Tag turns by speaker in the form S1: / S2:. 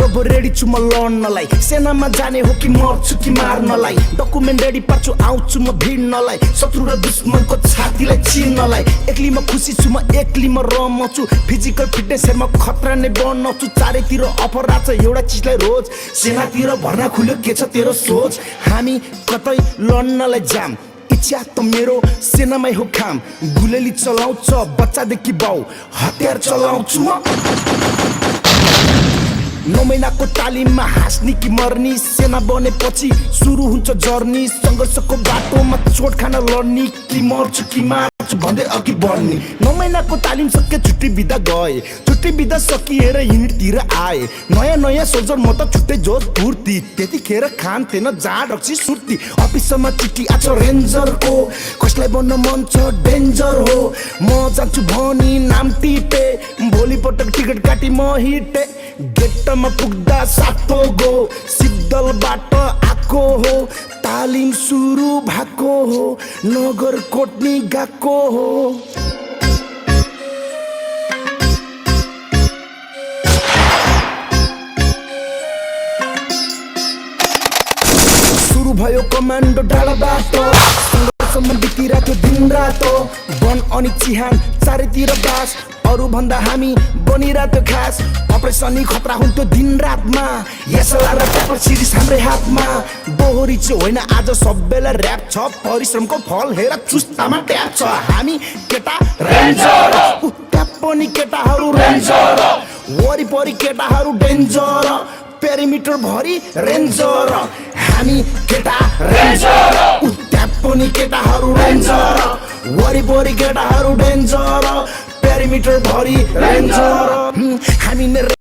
S1: अब रेडी छु म लड्नलाई सेनामा जाने हो कि मर्छु कि मार्नलाई डकुमेन्ट रेडी पार्छु आउँछु म भिड्नलाई शत्रु र दुश्मनको छातीलाई चिर्नलाई एक्लीमा खुसी छु म एक्लीमा रमाउँछु फिजिकल फिटनेस हेरमा खतरा नै बनाउँछु चारैतिर अपराध छ एउटा चिजलाई रोज सेनातिर भर्ना खुल्यो के छ तेरो सोच हामी कतै लड्नलाई जाम इच्छा त मेरो सेनामै हो काम गुलेली चलाउँछ बच्चादेखि बाउ हतियार चलाउँछु म 9 महिनाको तालिममा हाँस्ने कि मर्नी सेना बनेपछि सुरु हुन्छ जर्नी सङ्घर्षको बाटोमा चोट खान लड्ने कि मर्छु कि मार्छु भन्दै अघि बढ्ने 9 महिनाको तालिम सके छुट्टी बिदा गए छुट्टी बिदा सकिएर युनिटतिर आए नयाँ नयाँ सोल्जर म त छुट्टै जोस फुर्ती त्यतिखेर खान्थेन जाँड रक्सी सुर्ती अफिसमा चिठी आछ रेन्जरको कसलाई बन्न मन छ डेन्जर हो म जान्छु भनी नाम टिपे भोलिपटक टिकट काटी म हिटे गेटमा पुग्दा सातो गो सिद्धलबाट आएको हो तालिम सुरु भएको हो नगर कोट्नी गएको हो सुरु भयो कमान्डो डाँडाबाट सङ्घर्षमा बितिरहेको दिन रातो वन अनि चिहान चारैतिर बास अरु भन्दा हामी बनिरहेको खास अपरेसनी खतरा हुन्थ्यो दिन रातमा यसलाई र पेपर सिरिज हाम्रै हातमा बोहरी चाहिँ होइन आज सबैलाई ऱ्याप छ परिश्रमको फल हेर चुस्तामा ट्याप छ हामी केटा रेन्जर त्यहाँ पनि केटाहरू रेन्जर वरिपरि केटाहरू डेन्जर पेरिमिटर भरि रेन्जर हामी केटा रेन्जर त्यहाँ पनि केटाहरू रेन्जर वरिपरि केटाहरू डेन्जर पेरिमिटर भरि रेन्जर हामी